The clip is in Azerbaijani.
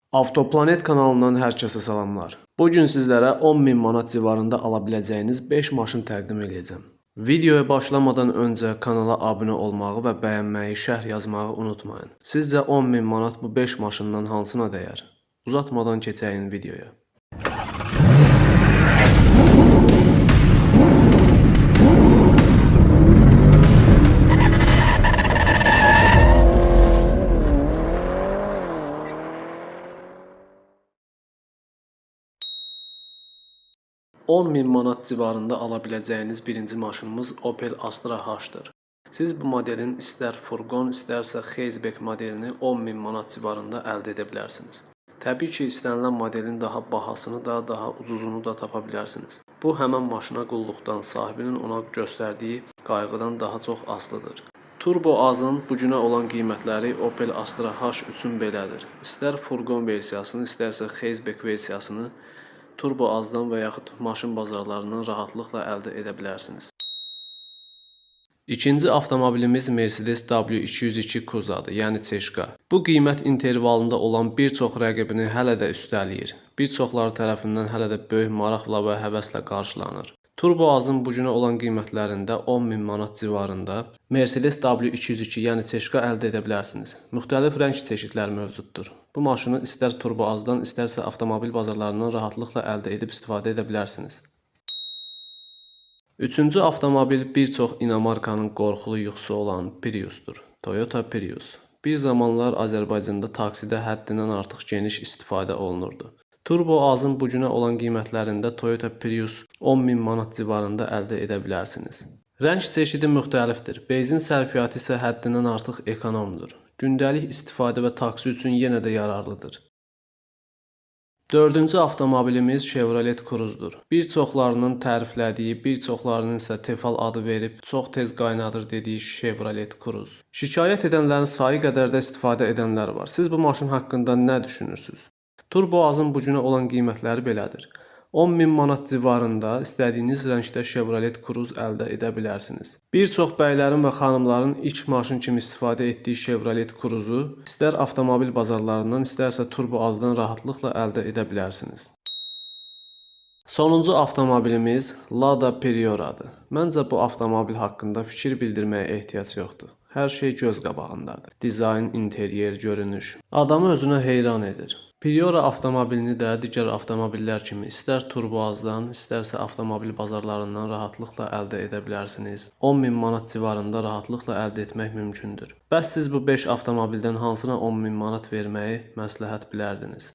Avtoplanet kanalından hər kəsə salamlar. Bu gün sizlərə 10.000 manat civarında ala biləcəyiniz 5 maşın təqdim eləyəcəm. Videoya başlamadan öncə kanala abunə olmağı və bəyənməyi, şərh yazmağı unutmayın. Sizcə 10.000 manat bu 5 maşından hansına dəyər? Uzatmadan keçəyin videoya. ...10.000 manat civarında ala biləcəyiniz birinci maşınımız Opel Astra H-dır. Siz bu modelin istər furqon, istərsə hatchback modelini 10.000 manat civarında əldə edə bilərsiniz. Təbii ki, istənilən modelin daha bahasını da, daha ucuzunu da tapa bilərsiniz. Bu həmin maşına qulluqdan, sahibinin ona göstərdiyi qayğıdan daha çox asılıdır. Turbo Azın bu günə olan qiymətləri Opel Astra H üçün belədir. İstər furqon versiyasını, istərsə hatchback versiyasını Turbo Azdan və yaxud maşın bazarlarından rahatlıqla əldə edə bilərsiniz. İkinci avtomobilimiz Mercedes W202 Kuzadır, yəni Çeşka. Bu qiymət intervalında olan bir çox rəqibini hələ də üstələyir. Bir çoxları tərəfindən hələ də böyük maraqla və həvəslə qarşılanır. Turbo Azın bu günə olan qiymətlərində 10.000 manat civarında Mercedes W202, yəni Çeşka əldə edə bilərsiniz. Müxtəlif rəng çeşidləri mövcuddur. Bu maşını istər Turbo Azdan, istərsə avtomobil bazarlarından rahatlıqla əldə edib istifadə edə bilərsiniz. Üçüncü avtomobil bir çox inomarkanın qorxulu yuxusu olan Prius'dur. Toyota Prius. Bir zamanlar Azərbaycanda taksidə həddindən artıq geniş istifadə olunurdu. Turbo Azın bu günə olan qiymətlərində Toyota Prius 10.000 manat civarında əldə edə bilərsiniz. Rəng çeşidi müxtəlifdir. Benzin sərfiyyatı isə həddindən artıq ekonomdur. Gündəlik istifadə və taksi üçün yenə də yararlıdır. Dördüncü avtomobilimiz Chevrolet Cruze-dur. Bir çoxlarının təriflədiyi, bir çoxlarının isə Tefal adı verib çox tez qaynadır dediyi Chevrolet Cruze. Şikayət edənlərin sayı qədər də istifadə edənlər var. Siz bu maşın haqqında nə düşünürsünüz? Turbo Azın bu günə olan qiymətləri belədir. 10.000 manat civarında istədiyiniz rəngdə Chevrolet Cruze əldə edə bilərsiniz. Bir çox bəylərin və xanımların ilk maşın kimi istifadə etdiyi Chevrolet Cruze-u istər avtomobil bazarlarından, istərsə Turbo Azdan rahatlıqla əldə edə bilərsiniz. Sonuncu avtomobilimiz Lada Priora'dır. Məncə bu avtomobil haqqında fikir bildirməyə ehtiyac yoxdur. Hər şey göz qabağındadır. Dizayn, interyer, görünüş adamı özünə heyran edir. Priora avtomobilini də digər avtomobillər kimi istər Turbo Azdan, istərsə avtomobil bazarlarından rahatlıqla əldə edə bilərsiniz. 10.000 manat civarında rahatlıqla əldə etmək mümkündür. Bəs siz bu 5 avtomobildən hansına 10.000 manat verməyi məsləhət bilərdiniz?